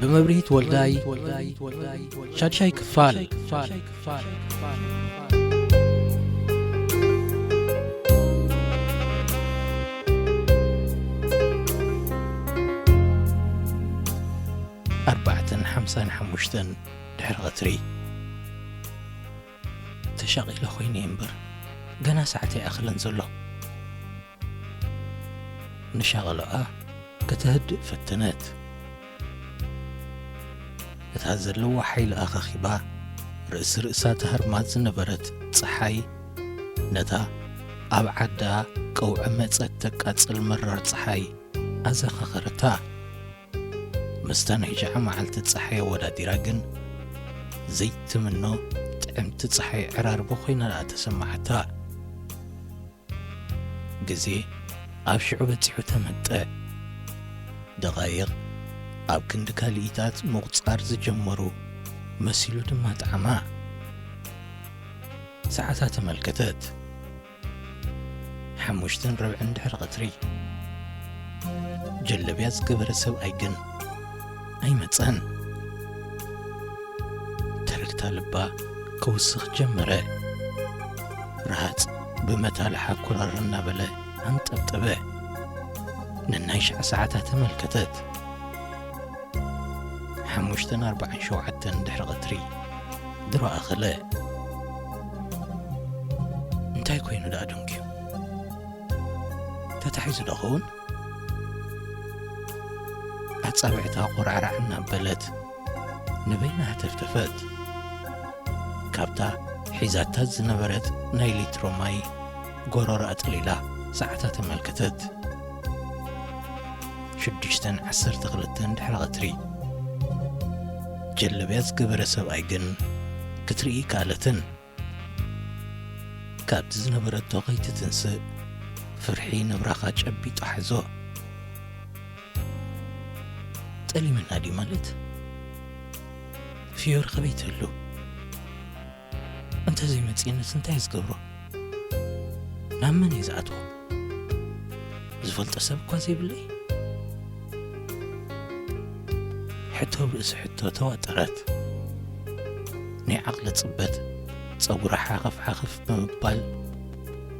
ብመብርሂት ወልዳይ፣ ሻድሻይ ክፋል። ኣርባዕተን ሓምሳን ሓሙሽተን ድሕሪ ቐትሪ። ተሻቒለ ኾይነ እምበር፣ ገና ሰዓት ኣይኣኸለን ዘሎ። ንሻቐሎኣ ከተህድእ ፈተነት። እታ ዘለዋ ሓይሊ ኣኻኺባ፣ ርእሲ ርእሳ ትሃርማ ዝነበረት ጸሓይ፣ ነታ ኣብ ዓዳ ቀውዒ መጸት ተቃጽል መራር ጸሓይ ኣዘኻኸረታ። ምስታ ናይ ሽዓ መዓልቲ ጸሓይ ኣወዳዲራ ግን፣ ዘይትምኖ ጥዕምቲ ጸሓይ ዕራርቦ ኮይና ደኣ ተሰማዓታ። ግዜ ኣብ ሽዑ በጺሑ ተመጠ። ደቓይቕ ኣብ ክንዲ ካልኢታት ምቑጻር ዝጀመሩ መሲሉ ድማ ጠዓማ። ሰዓታ ተመልከተት። ሓሙሽተን ርብዕን ድሕሪ ቐትሪ። ጀለብያ ዝገበረ ሰብኣይ ግን ኣይመጸን። ትርግታ ልባ ክውስኽ ጀመረ። ረሃጽ ብመታልሓ ኮረር እናበለ ኣንጠብጠበ። ነናይ ሽዓ ሰዓታ ተመልከተት። ሓሙሽተን ኣርባዓን ሸውዓተን ድሕሪ ቐትሪ ድሮ ኣኸለ። እንታይ ኮይኑ ደኣ ደንግዩ? ተታሒዙ ዶ ኸውን? ኣጻብዕታ ቁራዕራዕ እናበለት ንበይና ኣተፍተፈት። ካብታ ሒዛታ ዝነበረት ናይ ሊትሮ ማይ ጎረሮ ኣጥሊላ ሰዓታ ተመልከተት። ሽዱሽተን ዓሰርተ ክልተን ድሕሪ ቐትሪ። ጀለብያ ዝገበረ ሰብኣይ ግን ክትርኢ ከኣለትን። ካብቲ ዝነበረቶ ከይትትንስእ ፍርሒ ነብራኻ ጨቢጡ ሓዞ። ጠሊምና ድዩ ማለት? ፍዮሪ ከበይ ትህሉ? እንተዘይመጺእንስ እንታይ ዝገብሮ? ናብ መን እየ ዝኣትዎ? ዝፈልጦ ሰብ እኳ ዘይብለይ? ሕቶ ኣብ ርእሲ ሕቶ ተዋጠረት። ናይ ዓቕሊ ጽበት ጸጉራ ሓኸፍ ሓኸፍ ብምባል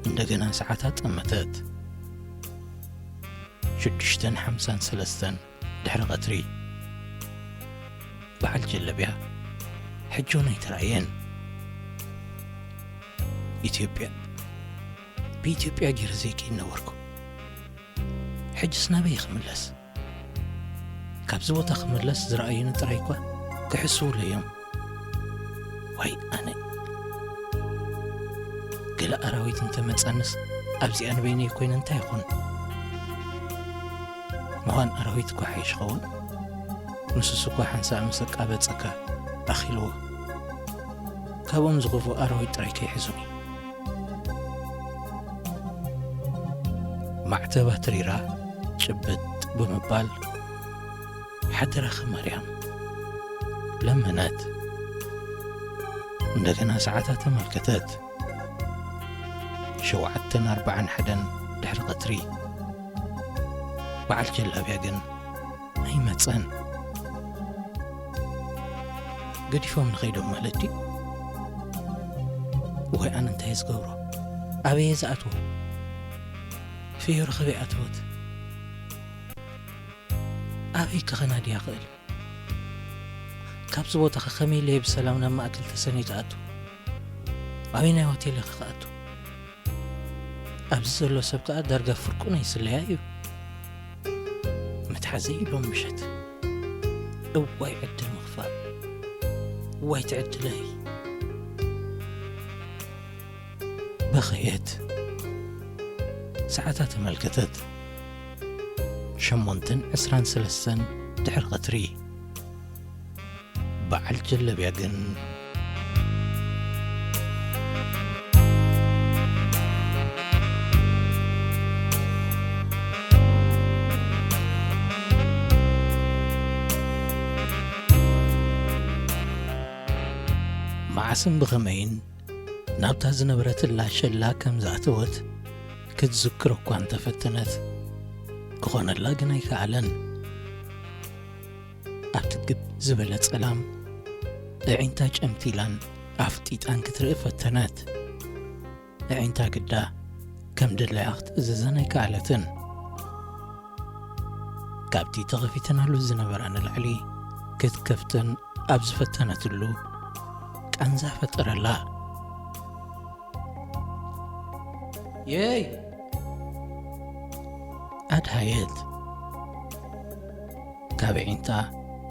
እንደገና ሰዓታ ጠመተት። ሽዱሽተን ሓምሳን ሰለስተን ድሕሪ ቐትሪ። በዓል ጀለብያ ሕጂ እውን ኣይተራእየን። ኢትዮጵያ፣ ብኢትዮጵያ ገይረ ዘይከይድ ነበርኩ። ሕጅስ ናበይ ክምለስ? ካብዚ ቦታ ክምለስ ዝረኣዩኒ ጥራይ እኳ ክሕስዉለይ እዮም። ዋይ ኣነ! ገለ ኣራዊት እንተመጻንስ ኣብዚኣ ንበይነይ ኮይነ እንታይ ይኹን? ምዃን ኣራዊት እኳ ሓይሽ ኸውን። ንሱስ እኳ ሓንሳእ ምስ ኣቃበጸካ ኣኺልዎ። ካብኦም ዝኽፉእ ኣራዊት ጥራይ ከይሕዙኒ። ማዕተባ ተሪራ ጭብጥ ብምባል፣ ሓደራኺ ማርያም፣ ለመነት። እንደገና ሰዓታ ተመልከተት። ሸውዓተን ኣርባዓን ሓደን ድሕሪ ቐትሪ። በዓል ጀላብያ ግን ኣይመጸን። ገዲፎም ንኸይዶም ማለት ድዩ? ወይ ኣነ እንታይ ዝገብሮ? ኣበየ ዝኣትዎ? ፍዮሪ ከበይ ኣተወት? ኣበይ ክኸና ድያ ክእል? ካብዚ ቦታኸ ከመይ ኢለ ብሰላም ናብ ማእከል ተሰነይ ክኣቱ? ኣበየናይ ሆቴል ኢኸ ክኣቱ? ኣብዚ ዘሎ ሰብ ከኣ ዳርጋ ፍርቁ ናይ ስለያ እዩ። መትሓዘይ ኢሎም ምሸት። እዋይ ዕድል ምኽፋእ። እዋይ ትዕድለይ። በኸየት። ሰዓታ ተመልከተት። ሸሞንተን ዕስራን ሰለስተን ድሕሪ ቐትሪ። በዓል ጀለብያ ግን መዓስን ብኸመይን ናብታ ዝነበረትላ ሸላ ከም ዝኣተወት ክትዝክር እኳ እንተፈተነት፣ ክኾነላ ግን ኣይከኣለን። ኣብቲ ግብ ዝበለ ጸላም፣ ኣዒንታ ጨምቲላን ኣፍጢጣን ክትርኢ ፈተነት። ኣዒንታ ግዳ ከም ድላያ ክትእዝዘን ኣይከኣለትን። ካብቲ ተኸፊተናሉ ዝነበራ ንላዕሊ ክትከፍተን ኣብ ዝፈተነትሉ፣ ቃንዛ ፈጠረላ። የይ! ኣድሃየት። ካብ ኣዒንታ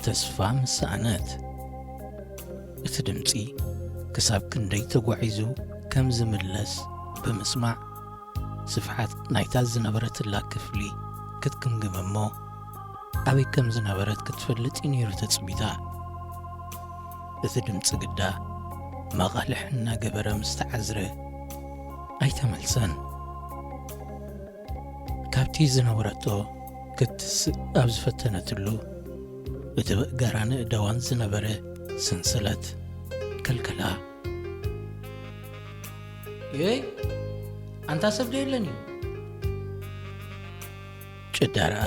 ተስፋ ምስ ሰኣነት፣ እቲ ድምጺ ክሳብ ክንደይ ተጓዒዙ ከም ዝምለስ ብምስማዕ፣ ስፍሓት ናይታ ዝነበረትላ ክፍሊ ክትግምግም እሞ፣ ኣበይ ከም ዝነበረት ክትፈልጥ እዩ ነይሩ ተጽቢታ። እቲ ድምጺ ግዳ መቓልሕ እናገበረ ምስ ተዓዝረ ኣይተመልሰን። ካብቲ ዝነበረቶ ክትስእ ኣብ ዝፈተነትሉ፣ እቲ ብእገራን ኣእዳዋን ዝነበረ ሰንሰለት ከልከላ። የይ፣ ኣንታ ሰብ ዶ የለን እዩ? ጭዳረኣ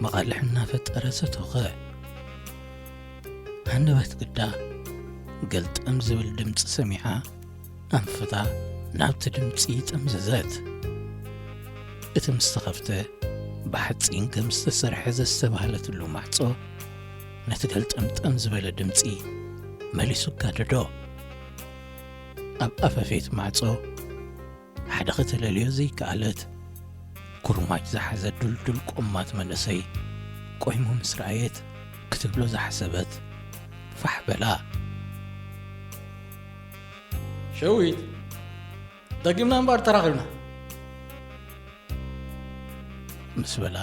መቓልሕ እናፈጠረ ሰቶኸ። ሃንደበት ግዳ ገልጠም ዝብል ድምፂ ሰሚዓ፣ ኣንፍታ ናብቲ ድምፂ ጠምዘዘት። እቲ ምስ ተኸፍተ፣ ብሓፂን ከም ዝተሰርሐ ዘስተብሃለትሉ ማዕፆ፣ ነቲ ገልጠምጠም ዝበለ ድምፂ መሊሱ ጋደዶ። ኣብ ኣፈፌት ማዕጾ፣ ሓደ ከተለልዮ ዘይከኣለት፣ ኩርማጅ ዝሓዘ ዱልዱል ቆማት መንእሰይ ቆይሙ ምስ ረኣየት፣ ክትብሎ ዝሓሰበት ፋሕ በላ። ሸዊት፣ ደጊምና እምበኣር ተራኺብና። ምስ በላ፣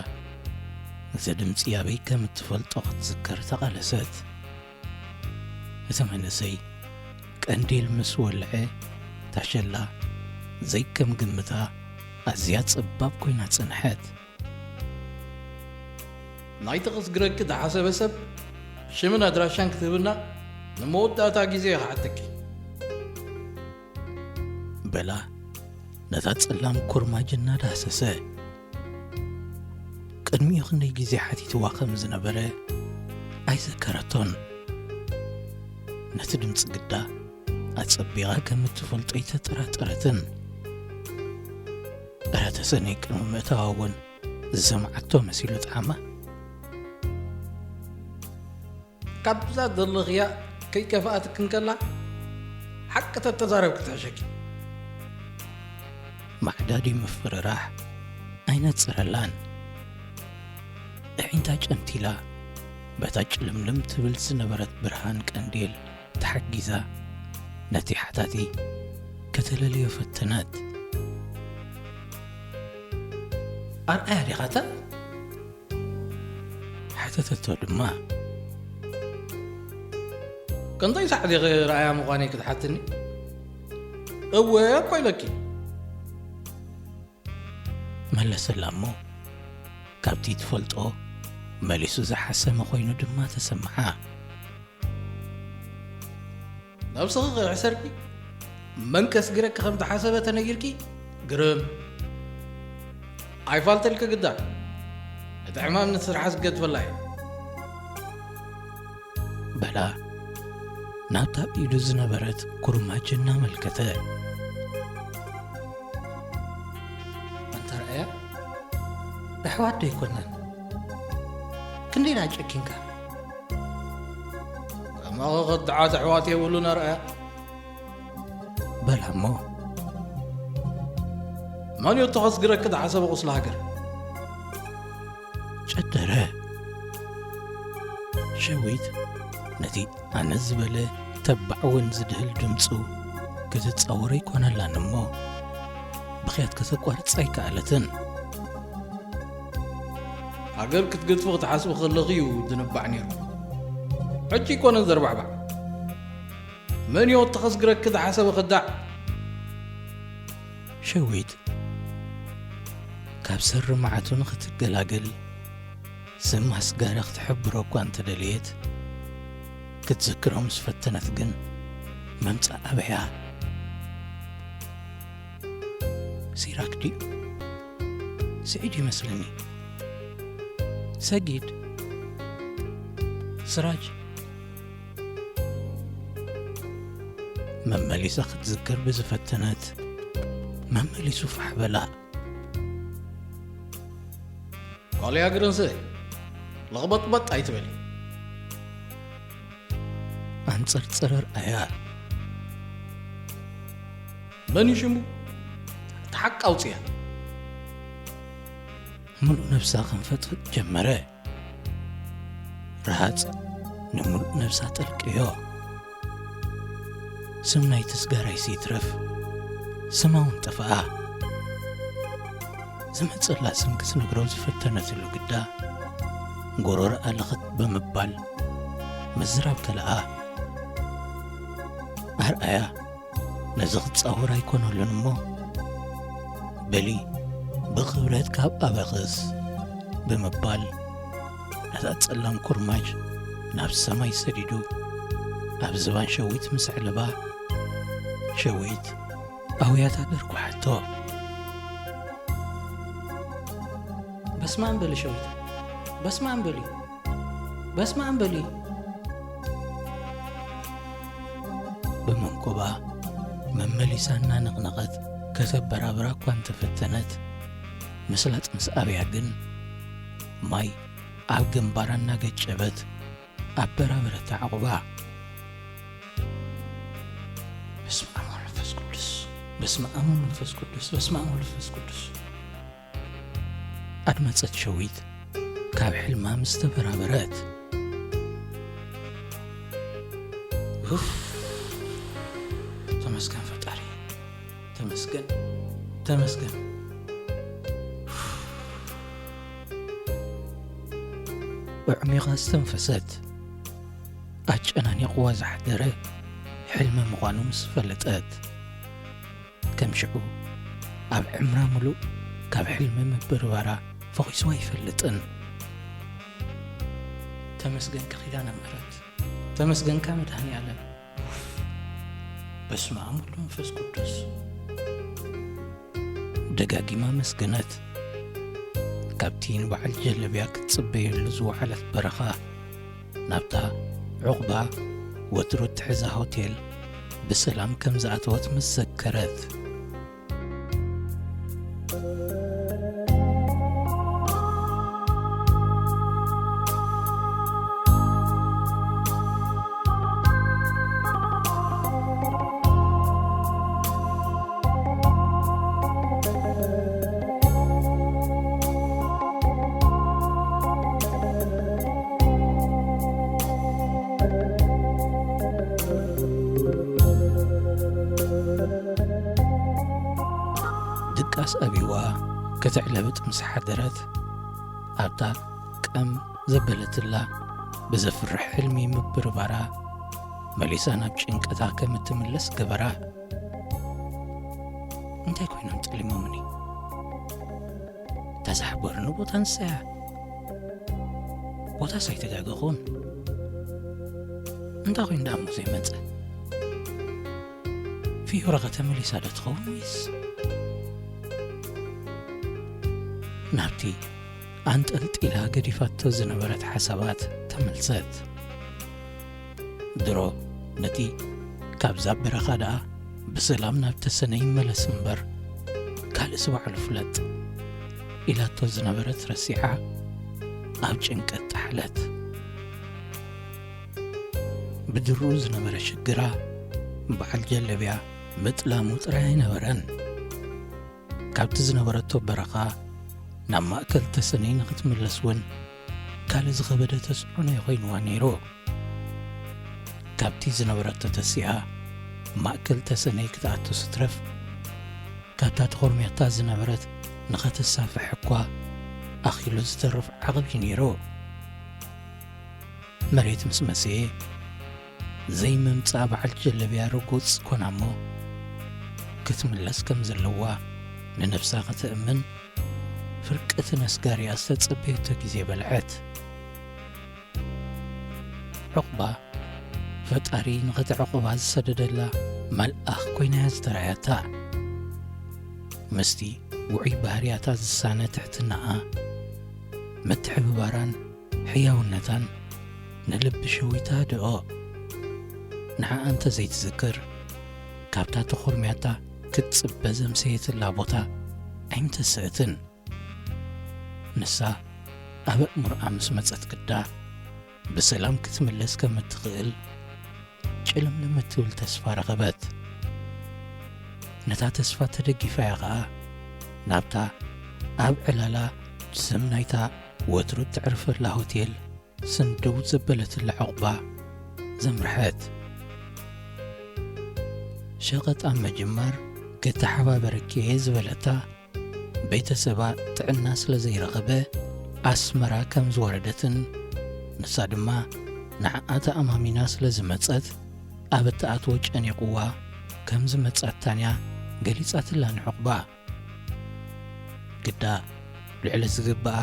እዚ ድምጺ ኣበይ ከም እትፈልጦ ክትዝከር ተቓለሰት። እቲ መንእሰይ ቀንዴል ምስ ወልዐ፣ ታሸላ ዘይከም ግምታ ኣዝያ ጸባብ ኮይና ጸንሐት። ናይቲ ኸስግረኪ ዝሓሰበ ሰብ ሽምን ኣድራሻን ክትህብና ንመወዳእታ ግዜ ይኽሓተኪ። በላ ነታ ጸላም ኩርማጅ እናዳህሰሰ። ቅድሚኡ ክንደይ ግዜ ሓቲትዋ ከም ዝነበረ ኣይዘከረቶን። ነቲ ድምጺ ግዳ ኣጸቢቓ ከም እትፈልጦ ኣይተጠራጠረትን። እረ ተሰነይ ቅድሚ ምእታዋ እውን ዝሰምዓቶ መሲሉ ጠዓማ። ካብዛ ዘለኽያ ከይከፍኣትኪ እንከላ፣ ሓቂ ተተዛረብኪ ትሕሸኪ። ማዕዳዲ ምፍርራሕ ኣይነጽረላን። ኣዒንታ ጨምቲላ፣ በታ ጭልምልም ትብል ዝነበረት ብርሃን ቀንዴል ተሓጊዛ፣ ነቲ ሓታቲ ከተለልዮ ፈተነት። ኣርኣያ ዲኻታ? ሓተተቶ ድማ። ክንደይ ሳዕ ዲኺ ረኣያ ምዃነይ ክትሓትኒ? እወ እኮ ኢለኪ። መለሰላ እሞ፣ ካብቲ ትፈልጦ መሊሱ ዝሓሰመ ኮይኑ ድማ ተሰምዓ። ነብስኺ ከይሕሰርኪ፣ መን ከስግረኪ ከም ዝሓሰበ ተነጊርኪ፣ ግርም። ኣይፋልተልኪ ግዳ። እቲ ሕማም ንስርሓ ዝገድፈላ እዩ። በላ ናብታ ኣብ ኢዱ ዝነበረት ኩርማጅ እናመልከተ። ኣንታ ረኣያ፣ ኣሕዋት ዶ ኣይኮናን? ክንደይ ደኣ ጨኪንካ? ከማኺ ከዳዓት ኣሕዋት የብሉን ኣርኣያ። በላ እሞ። መን እዩ ተኸስግረኪ ዝሓሰበ ቁስሊ ሃገር? ጨደረ። ሸዊት ነቲ ኣነ ዝበለ ተባዕ እውን ዝድህል ድምፁ ክትጻወሮ ኣይኮነላን እሞ፣ ብኽያት ከተቋርጽ ኣይከኣለትን። ሃገር ክትገድፊ ክትሓስቢ ከለኺ እዩ ዝንባዕ ነይሩ። ሕጂ ኣይኮነን ዘርባዕባዕ። መን እዩ ተኸስግረኪ ዝሓሰበ ከዳዕ? ሸዊት ካብ ሰሪ መዓቱ ንኽትገላገል፣ ስም ኣስጋሪ ክትሕብሮ እኳ እንተደለየት፣ ክትዝክሮ ምስ ፈተነት ግን፣ መምጻእ ኣበያ። ሲራክ ድዩ? ስዒድ ይመስለኒ። ሰጊድ። ስራጅ፣ መመሊሳ ክትዝክር ብዝፈተነት፣ መመሊሱ ፋሕ በላ። ጓል ያግርንሰ፣ ለቕበጥበጥ ኣይትበሊ። ኣንጸርጸረ ርኣያ። መን እዩ ሽሙ? እቲ ሓቂ ኣውጽያ። ምሉእ ነብሳ ክንፈጥፍጥ ጀመረ። ረሃጽ ንምሉእ ነብሳ ጠልቅዮ። ስም ናይቲ ስጋራይሲ ይትረፍ፣ ስማ እውን ጠፍኣ። ዝመጸላ ስም ክትነግሮ ዝፈተነትሉ ግዳ፣ ጎሮሮኣ ልኽት ብምባል ምዝራብ ከልኣ። ኣርኣያ ነዚ ክጻወር ኣይኮነሉን እሞ፣ በሊ ብኽብረት ካብ ኣበኽስ ብምባል፣ ነታ ጸላም ኩርማጅ ናብ ሰማይ ሰዲዱ፣ ኣብ ዝባን ሸዊት ምስ ኣዕለባ፣ ሸዊት ኣውያታ ደርጓሓቶ። በስመ ኣብ በሊ ሸዊት፣ በስመ ኣብ በሊ፣ በስመ ኣብ በሊ። ብመንኮባ መመሊሳ እናነቕነቐት ከተበራብራ እኳ እንተፈተነት፣ ምስላጥ ምስ ኣብያ ግን ማይ ኣብ ግንባራ እናገጨበት ኣበራበረታ ዕቑባ። በስመ ኣብ ወመንፈስ ቅዱስ፣ በስመ ኣብ ወመንፈስ ቅዱስ፣ በስመ ኣብ ወመንፈስ ቅዱስ። ኣድመጸት ሸዊት ካብ ሕልማ ምስ ተበራበረት። ኡፍ፣ ተመስገን ፈጣሪ፣ ተመስገን፣ ተመስገን። ኣዕሚቓ ዝተንፈሰት። ኣጨናኒቕዋ ዝሓደረ ሕልሚ ምዃኑ ምስ ፈለጠት፣ ከም ሽዑ ኣብ ዕምራ ምሉእ ካብ ሕልሚ ምብርባራ ፈኺስዋ ኣይፈልጥን። ተመስገንካ ኪዳነ ምሕረት፣ ተመስገንካ መድኃኔ ዓለም። ኡፍ፣ በስመ ኣብ ወወልድ ወመንፈስ ቅዱስ። ደጋጊማ መስገነት። ካብቲ ንበዓል ጀለብያ ክትጽበየሉ ዝወዓለት በረኻ፣ ናብታ ዑቕባ ወትሩ እትሕዛ ሆቴል ብሰላም ከም ዝኣተወት ምስ ዘከረት። ድቃስ ኣቢዋ ከተዕለብጥ ምስ ሓደረት፣ ኣብታ ቀም ዘበለትላ ብዘፍርሕ ሕልሚ ምብርባራ፣ መሊሳ ናብ ጭንቀታ ከም እትምለስ ገበራ። እንታይ ኮይኖም ጠሊሞምኒ? እታ ዝሓበሩኒ ቦታ ንሳ እያ። ቦታስ ኣይተጋገኹን። እንታይ ኮይኑ ደኣ እሞ ዘይመጸ? ፊዮረ ኸ ተመሊሳ ዶ ትኸውን ወይስ? ናብቲ ኣንጠልጢላ ገዲፋቶ ዝነበረት ሓሳባት ተመልሰት። ድሮ ነቲ ካብዛ በረኻ ደኣ ብሰላም ናብ ተሰነይ ይመለስ እምበር፣ ካልእስ ባዕሉ ፍለጥ ኢላቶ ዝነበረት ረሲዓ፣ ኣብ ጭንቀት ጠሓለት። ብድሩ ዝነበረ ሽግራ፣ በዓል ጀለብያ ምጥላሙ ጥራይ ኣይነበረን። ካብቲ ዝነበረቶ በረኻ ናብ ማእከል ተሰነይ ንኽትምለስ እውን ካልእ ዝኸበደ ተጽዕኖ እዩ ኮይንዋ ነይሩ። ካብቲ ዝነበረቶ ተሲኣ ማእከል ተሰነይ ክትኣቱ ስትረፍ፣ ካብታ ተኾርምያታ ዝነበረት ንኸተሳፍሕ እኳ ኣኺሉ ዝተርፍ ዓቕሊ ነይሩ። መሬት ምስ መሰየ፣ ዘይምምጻእ በዓል ጀለብያ ርጉጽ ኮና እሞ፣ ክትምለስ ከም ዘለዋ ንነብሳ ከተእምን፣ ፍርቂ እቲ ነስጋሪኣ ዝተጸበየቶ ግዜ በልዐት። ዑቕባ፣ ፈጣሪ ንኸተዕቑባ ዝሰደደላ መልኣኽ ኮይና እያ ዝተራእያታ። ምስቲ ውዑይ ባህርያታ ዝሳነ ትሕትናኣ፣ ምትሕብባራን ሕያውነታን ንልቢ ሸዊታ ድኦ። ንዓኣ እንተ ዘይትዝክር፣ ካብታ ተኾርምያታ ክትጽበ ዘምሰየትላ ቦታ ኣይምተስእትን። ንሳ ኣብ ኣእምሮኣ ምስ መጸት ግዳ፣ ብሰላም ክትምለስ ከም እትኽእል ጭልምልም እትብል ተስፋ ረኸበት። ነታ ተስፋ ተደጊፋ እያ ኸኣ ናብታ ኣብ ዕላላ ስም ናይታ ወትሩ እተዕርፈላ ሆቴል ስንድው ዘበለትላ ዑቕባ ዘምርሐት። ሸቐጥ ኣብ ምጅማር ክተሓባበረኪ እየ ዝበለታ ቤተሰባ ጥዕና ስለ ዘይረኸበ ኣስመራ ከም ዝወረደትን ንሳ ድማ ንዓኣ ተኣማሚና ስለ ዝመጸት ኣብ እትኣትዎ ጨኒቕዋ ከም ዝመጻታን እያ ገሊጻትላ ንዑቕባ። ግዳ ልዕሊ ዝግብኣ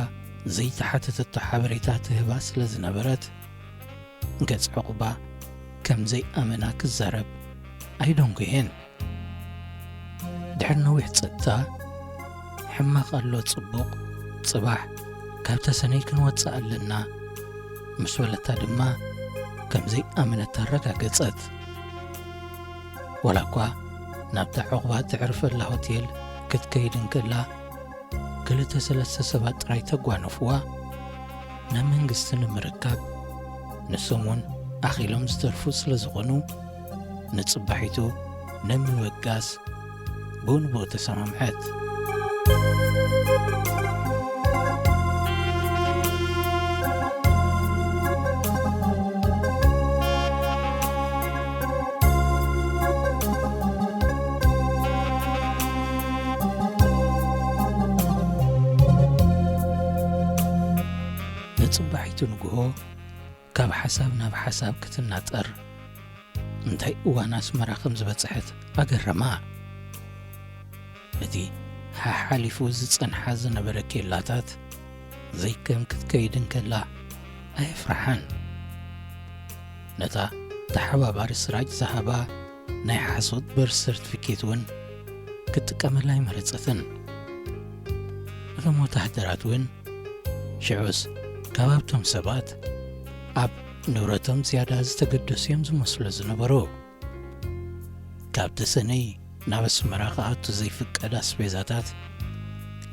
ዘይተሓተተቶ ሓበሬታ ትህባ ስለ ዝነበረት፣ ገጽ ዑቕባ ከም ዘይኣመና ክዛረብ ኣይደንጎየን። ድሕሪ ነዊሕ ጸጥታ፣ "ሕማቕ ኣሎ ጽቡቕ፣ ጽባሕ ካብ ተሰነይ ክንወጽእ ኣለና" ምስ በለታ ድማ ከም ዘይኣመነታ ኣረጋገጸት። ዋላ እኳ ናብታ ዑቕባ ተዕርፈላ ሆቴል ክትከይድ እንከላ፣ ክልተ ሰለስተ ሰባት ጥራይ ተጓነፍዋ። ናብ መንግስቲ ንምርካብ ንሶም እውን ኣኺሎም ዝተርፉ ስለ ዝኾኑ፣ ንጽባሒቱ ንምብጋስ ብኡ ንብኡ ተሰማምዐት። ንጽባሒቱ ንግሆ ካብ ሓሳብ ናብ ሓሳብ ክትናጠር፣ እንታይ እዋን ኣስመራ ከም ዝበጽሐት ኣገረማ። እቲ ሓሓሊፉ ዝጸንሓ ዝነበረ ኬላታት ዘይከም ክትከይድ እንከላ ኣየፍርሓን። ነታ ተሓባባሪ ስራጅ ዝሃባ ናይ ሓሶት በርስ ሰርቲፊኬት እውን ክትጥቀመላ ኣይመረጸትን። እቶም ወተሃደራት እውን ሽዑስ ካብ ኣብቶም ሰባት ኣብ ንብረቶም ዝያዳ ዝተገደሱ እዮም ዝመስሉ ዝነበሩ። ካብ ተሰነይ ናብ ኣስመራ ክኣቱ ዘይፍቀድ ኣስቤዛታት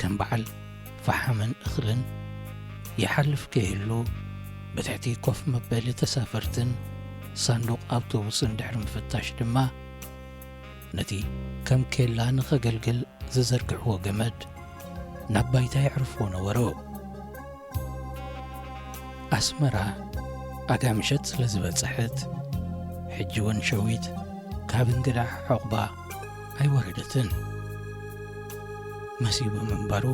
ከም በዓል ፈሓምን እኽልን ይሓልፍ ከይህሉ፣ ብትሕቲ ኮፍ መበሊ ተሳፈርትን ሳንዱቕ ኣውቶቡስን ድሕሪ ምፍታሽ ድማ፣ ነቲ ከም ኬላ ንኸገልግል ዝዘርግሕዎ ገመድ ናብ ባይታ የዕርፍዎ ነበሩ። ኣስመራ ኣጋ ምሸት ስለ ዝበጽሐት፣ ሕጂ እውን ሸዊት ካብ እንግዳ ዑቕባ ኣይወረደትን። መሲቡ ምንባሩ፣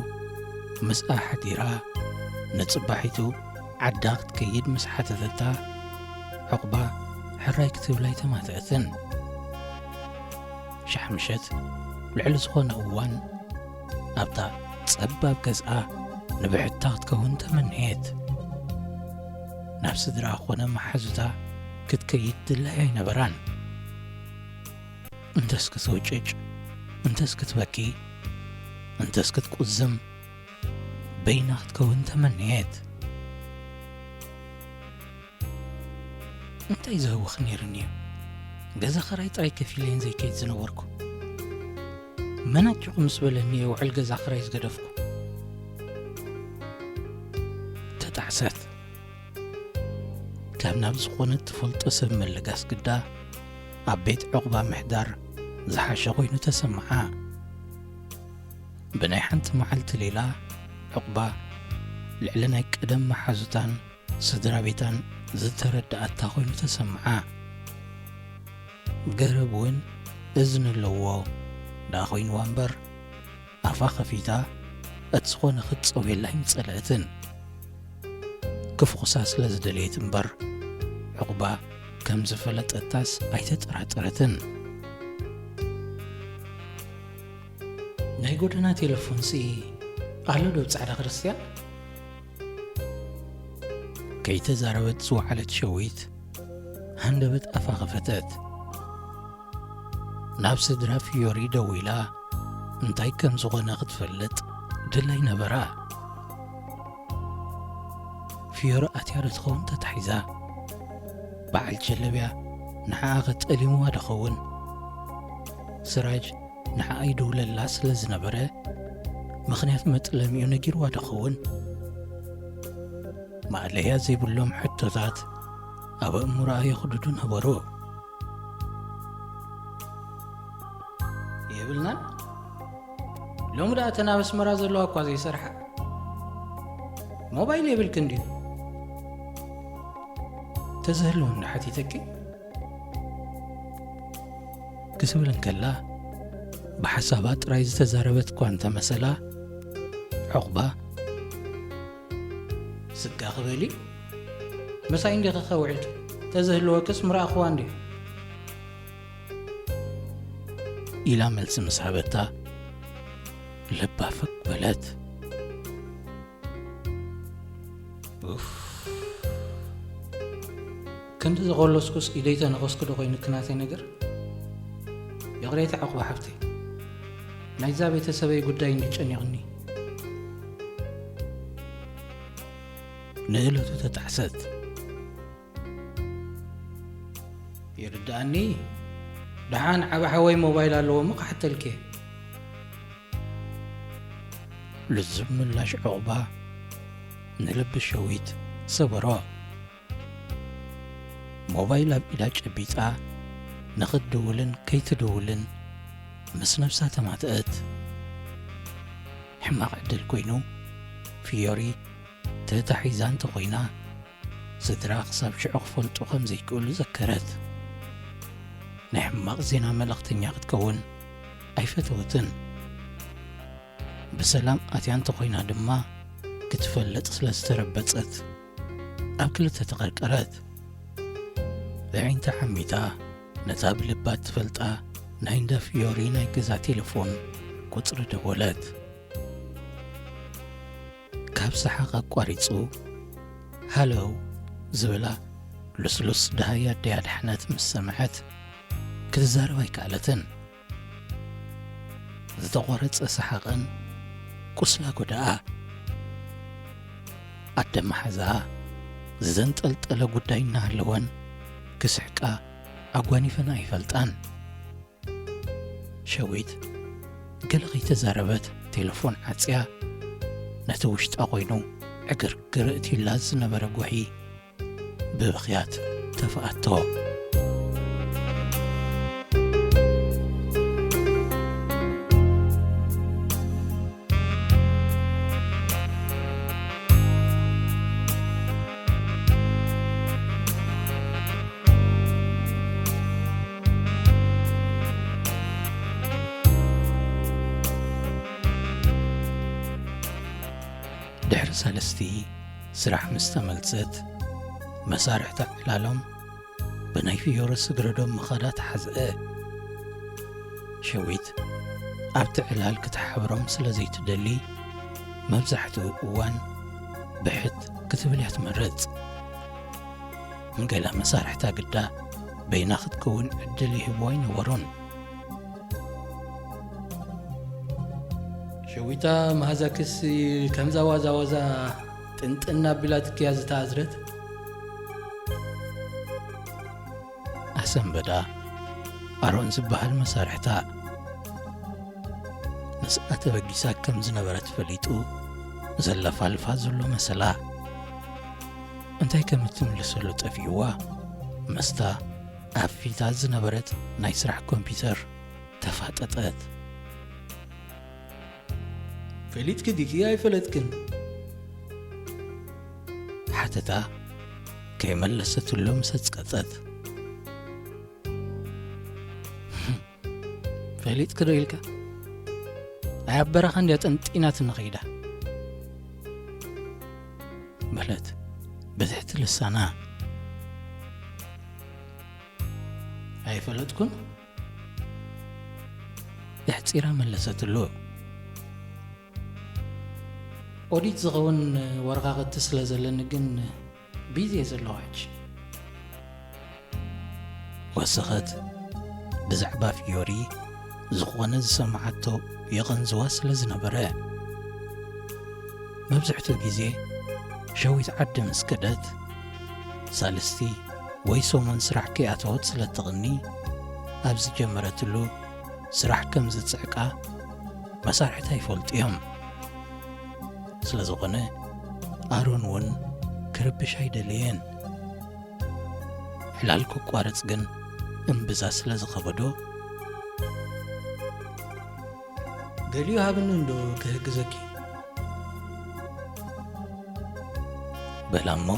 ምስኣ ሓዲራ ንጽባሒቱ ዓዳ ክትከይድ ምስ ሓተተታ፣ ዑቕባ ሕራይ ክትብል ኣይተማትአትን። ሸሕ ምሸት ልዕሊ ዝኾነ እዋን ኣብታ ጸባብ ገዝኣ ንብሕታ ክትከውን ተመነየት። ናብ ስድራ ኮነ መሓዙታ ክትከይድ ድላይ ኣይነበራን። እንተስ ክትውጭጭ፣ እንተስ ክትበኪ፣ እንተስ ክትቁዝም፣ በይና ክትከውን ተመነየት። እንታይ ዝህውኽ ነይሩኒ እዩ? ገዛ ኸራይ ጥራይ ከፊለየን ዘይከይድ ዝነበርኩ። መናጭቕ ምስ በለኒ እየ ውዕል ገዛ ኽራይ ዝገደፍኩ። ተጣዕሰት። ካብ ናብ ዝኾነ ትፈልጦ ሰብ ምልጋስ ግዳ ኣብ ቤት ዑቕባ ምሕዳር ዝሓሸ ኮይኑ ተሰምዓ። ብናይ ሓንቲ መዓልቲ ሌላ ዑቕባ ልዕሊ ናይ ቀደም መሓዙታን ስድራ ቤታን ዝተረድኣታ ኮይኑ ተሰምዓ። ገረብ እውን እዝኒ ኣለዎ ደኣ ኮይንዋ እምበር፣ ኣፋ ኸፊታ እቲ ዝኾነ ክትጸውየላ ኣይምጸለእትን። ክፍኹሳ ስለ ዝደለየት እምበር፣ ዑቕባ ከም ዝፈለጠታስ ኣይተጠራጠረትን። ናይ ጎደና ቴሌፎንሲ ኣሎ ዶ ጻዕዳ ክርስትያን? ከይተዛረበት ዝወዓለት ሸዊት ሃንደበት ኣፋ ኸፈተት። ናብ ስድራ ፊዮሪ ደዊላ እንታይ ከም ዝኾነ ክትፈልጥ ድላይ ነበራ። ፊዮሪ ኣትያ ዶ ትኸውን ተታሒዛ? በዓል ጀለብያ ንዓኣ ኸጠሊምዋ ዶ ኸውን? ስራጅ ንዓኣ ይድውለላ ስለ ዝነበረ፣ ምኽንያት መጥለሚኡ ነጊርዋ ዶ ኸውን? ማእለያ ዘይብሎም ሕቶታት ኣብ ኣእምሮኣ የኽድዱ ነበሩ። የብልናን። ሎሚ ደኣ እተን ኣብ ኣስመራ ዘለዋ እኳ ዘይሰርሓ። ሞባይል የብልክን ድዩ? ተዝህልወኒ ሓቲተኪ? ክትብል እንከላ፣ ብሓሳባ ጥራይ ዝተዛረበት እኳ እንተመሰላ፣ ዑቕባ፣ ስጋ ክበሊ? ምሳይ እንዲኺ ከውዕል፣ ተዝህልወክስ ምረኣኽዋ እንድየ። ኢላ መልሲ ምስ ሃበታ፣ ልባ ፍግ በለት። ኡፍ። ክንዲ ዘኾለስኩስ ኢደይ ተነኸስኩ ዶ ኮይኑኪ ናተይ ነገር? ይቕሬታ ዑቕባ ሓብተይ። ናይዛ ቤተሰበይ ጉዳይ እንዲ ጨኒቕኒ። ንእለቱ ተጣዕሰት። ይርድኣኒ። ደሓን ዓቢ ሓወይ ሞባይል ኣለዎ እሞ ክሓተልኪ እየ። ልዙብ ምላሽ ዑቕባ ንልቢ ሸዊት ሰበሮ። ሞባይል ኣብ ኢዳ ጨቢጣ ንኽትድውልን ከይትድውልን ምስ ነብሳ ተማትአት። ሕማቕ ዕድል ኮይኑ ፊዮሪ ተታሒዛ እንተኾይና፣ ስድራ ክሳብ ሽዑ ክፈልጡ ከም ዘይክእሉ ዘከረት። ናይ ሕማቕ ዜና መልእኽተኛ ክትከውን ኣይፈተወትን። ብሰላም ኣትያ እንተኾይና ድማ ክትፈልጥ ስለ ዝተረበጸት ኣብ ክልተ ተቐርቀረት። ኣዒንታ ዓሚታ ነታ ብልባ እትፈልጣ ናይ እንዳ ፊዮሪ ናይ ገዛ ቴሌፎን ቁጽሪ ደወለት። ካብ ሰሓቕ ኣቋሪጹ፣ "ሃለው" ዝብላ ልስሉስ ደሃይ ኣደይ ኣድሓነት ምስ ሰምዐት፣ ክትዛረብ ኣይከኣለትን። ዝተቖረጸ ሰሓቕን ቁስላ ጎዳኣ። ኣደ መሓዛኣ ዘንጠልጠለ ጉዳይ እናሃለወን፣ ክስሕቃ ኣጓኒፈን ኣይፈልጣን። ሸዊት ገለ ከይተዛረበት ቴሌፎን ዓጽያ፣ ነቲ ውሽጣ ኮይኑ ዕግርግር እትይላ ዝነበረ ጉሒ ብብኽያት ተፍኣቶ። ድሕሪ ሰለስቲ ስራሕ ምስ ተመልሰት፣ መሳርሕታ ዕላሎም ብናይ ፊዮሪ ስግረዶም ምኻዳ ተሓዝአ። ሸዊት ኣብቲ ዕላል ክትሓብሮም ስለ ዘይትደሊ፣ መብዛሕትኡ እዋን ብሕት ክትብል እያ ትመርጽ። ንገለ መሳርሕታ ግዳ በይና ክትከውን ዕድል ይህብዋ ኣይነበሩን። ሸዊታ፣ መሃዛክስ ከምዛ ዋዛ ዋዛ ጥንጥን ኣቢላትክያ ዝተኣዝረት? ኣሰንበዳ ኣሮን ዝበሃል መሳርሕታ ምስኣ ተበጊሳ ከም ዝነበረት ፈሊጡ ዘለፋልፋ ዘሎ መሰላ። እንታይ ከም እትምልሰሉ ጠፊእዋ፣ ምስታ ኣብ ፊታ ዝነበረት ናይ ስራሕ ኮምፒተር ተፋጠጠት። "ፈሊጥኪ ዲኪ ኣይፈለጥክን?" ሓተታ ከይመለሰትሉ ምስ ኣጽቀጠት። "ፈሊጥኪ ዶ ኢልካ? ኣይ ኣብ በረኻ እንድያ ጠንጢናትኒ ከይዳ?" በለት ብትሕቲ ልሳና። "ኣይፈለጥኩን?" ኣሕጺራ መለሰትሉ። "ኦዲት ዝኸውን ወረቓቕቲ ስለ ዘለኒ ግን ቢዚ እየ ዘለኹ ሕጂ።" ወሰኸት። ብዛዕባ ፊዮሪ ዝኾነ ዝሰማዓቶ የቐንዝዋ ስለ ዝነበረ፣ መብዝሕትኡ ግዜ ሸዊት ዓዲ ምስ ከደት፣ ሳልስቲ ወይ ሰሙን ስራሕ ከይኣተወት ስለ እትቕኒ፣ ኣብ ዝጀመረትሉ ስራሕ ከም ዝጽዕቃ መሳርሕታ ይፈልጡ እዮም። ስለ ዝኾነ፣ ኣሮን እውን ክርብሽ ኣይደለየን። ዕላል ከቋርጽ ግን እምብዛ ስለ ዝኸበዶ፣ "ገሊኡ ሃብኒ እንዶ ክህግዘኪ?" በላ እሞ፣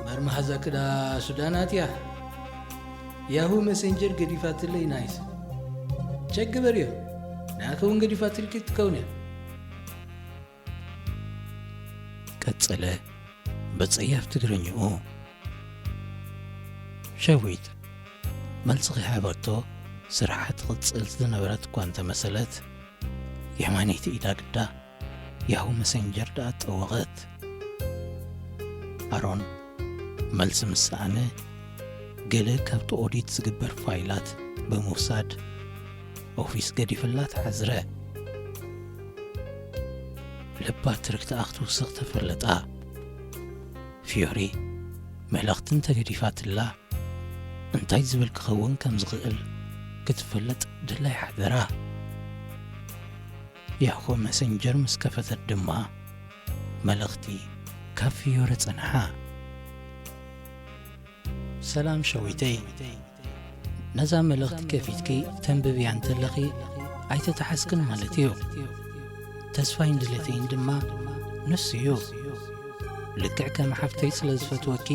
"መርማሕዛ ክዳ ሱዳን ኣትያ፣ ያሁ መሴንጀር ገዲፋትለይ ናይስ። ቸክ ግበርዮ፣ ንኣኺ እውን ገዲፋትልኪ ትከውን እያ." ቀጸለ ብጸያፍ ትግርኛኡ። ሸዊት መልሲ ከይሃበቶ ስርሓ ትቕጽል ዝነበረት እኳ እንተመሰለት፣ የማነይቲ ኢዳ ግዳ ያሁ መሰንጀር ደኣ ጠወቐት። ኣሮን መልሲ ምስ ሰኣነ፣ ገለ ካብቲ ኦዲት ዝግበር ፋይላት ብምውሳድ ኦፊስ ገዲፍላ ተሓዝረ። ልባ ትርግትኣ ክትውስኽ ተፈለጣ። ፊዮሪ መልእኽቲ እንተገዲፋትላ እንታይ ዝብል ክኸውን ከም ዝኽእል ክትፈልጥ ድላይ ሓደራ። ያሆ መሰንጀር ምስ ከፈተት ድማ መልእኽቲ ካብ ፊዮሪ ጸንሓ። ሰላም ሸዊተይ፣ ነዛ መልእኽቲ ከፊትኪ ተንብብያ እንተለኺ ኣይተተሓዝክን ማለት እዩ። ተስፋይን ድሌተይን ድማ ንሱ እዩ። ልክዕ ከም ሓፍተይ ስለ ዝፈትወኪ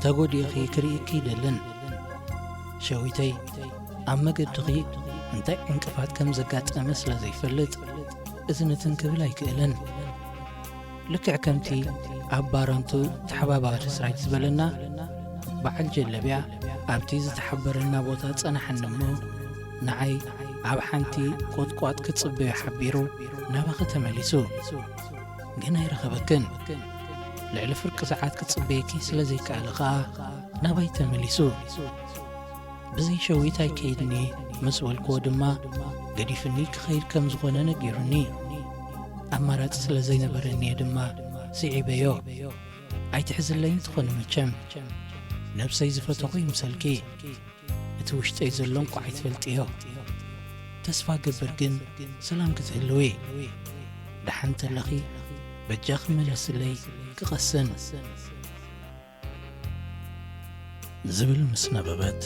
ተጎዲእኺ ክርእይኪ ይደልን። ሸዊተይ፣ ኣብ መገድኺ እንታይ ዕንቅፋት ከም ዘጋጠመ ስለ ዘይፈልጥ እዝንትን ክብል ኣይክእልን። ልክዕ ከምቲ ኣብ ባረንቱ ተሓባባሪ ስራይት ዝበለና፣ በዓል ጀለብያ ኣብቲ ዝተሓበረና ቦታ ጸናሓኒ እሞ፣ ንዓይ ኣብ ሓንቲ ቁጥቋጥ ክጽበዮ ሓቢሩ ናባኺ ተመሊሱ። ግን ኣይረኸበክን። ልዕሊ ፍርቂ ሰዓት ክጽበየኪ ስለ ዘይከኣለ ከኣ ናባይ ተመሊሱ። ብዘይ ሸዊት ኣይከይድን እየ ምስ በልክዎ ድማ፣ ገዲፍኒ ክኸይድ ከም ዝኾነ ነጊሩኒ። ኣማራጺ ስለ ዘይነበረኒ እየ ድማ ስዒበዮ። ኣይትሕዝለይን ትኾኒ መቸም። ነብሰይ ዝፈተኹ ይምሰልኪ። እቲ ውሽጠይ ዘሎ እንኳዕ ኣይትፈልጥዮ። ተስፋ ገብር ግን ሰላም ክትህልዊ። ደሓን ተለኺ በጃኺ መለስለይ ክቐስን። ዝብል ምስ ነበበት፣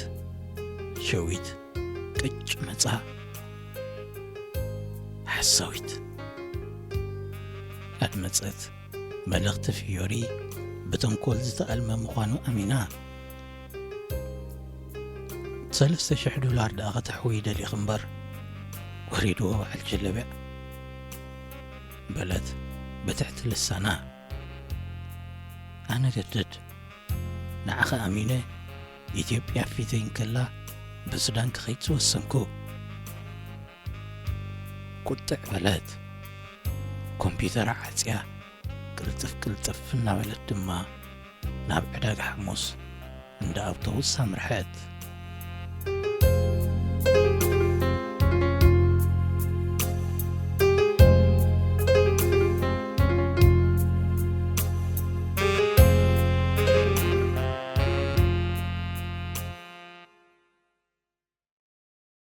ሸዊት ቅጭ መጻ። ሓሳዊት ኣድመጸት። መልእኽቲ ፊዮሪ ብተንኮል ዝተኣልመ ምዃኑ ኣሚና። "ሰለስተ ሽሕ ዶላር ደኣ ከተሕውዪ ደሊኺ እምበር፣ ወሪድዎ በዓል ጀለብያ" በለት ብትሕቲ ልሳና። ኣነ ገድድ ንዓኺ ኣሚነ፣ ኢትዮጵያ ፊተይ እንከላ ብሱዳን ክኸይድ ዝወሰንኩ። ቁጥዕ በለት። ኮምፒውተራ ዓጽያ ቅልጥፍ ቅልጥፍ እናበለት ድማ ናብ ዕዳጋ ሓሙስ እንዳ ኣውቶቡስ ኣምርሐት።